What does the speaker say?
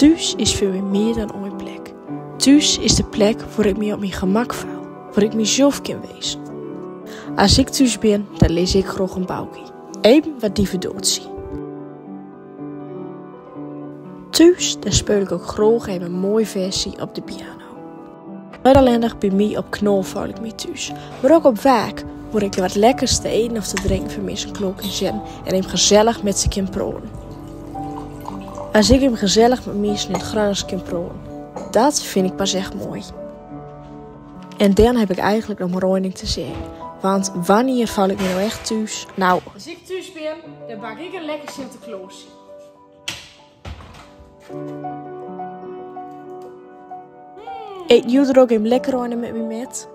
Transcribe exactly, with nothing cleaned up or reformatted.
Thuis is veur mi mier dan oein plek. Thuis is de plek wor ik mi op mien gemak feel, wor ik mizelf kin weze. As ik thuis bin, dan lese ik groag een bouwkie, even wat die verdoet zie. Thuis, dan speul ik ok groag even een mooi versie op de piano. Net allennig bi mi op knol feel ik mi thuis, mar ok op werk, wor ik wat lekkers te eten of te drinken veur missen klok in zin en even gezellig met ze kin proten. As ik even gezellig met missen in het gras kin proten, dat vind ik pas echt mooi. En dan heb ik eigenlijk nog maar oein ding te zegen, want wanneer feel ik mi nou echt thuis? Nou, as ik thuis bin, dan bak ik een lekker Sinterklaosje. Eet jie d'r ok even lekker oein met mi met?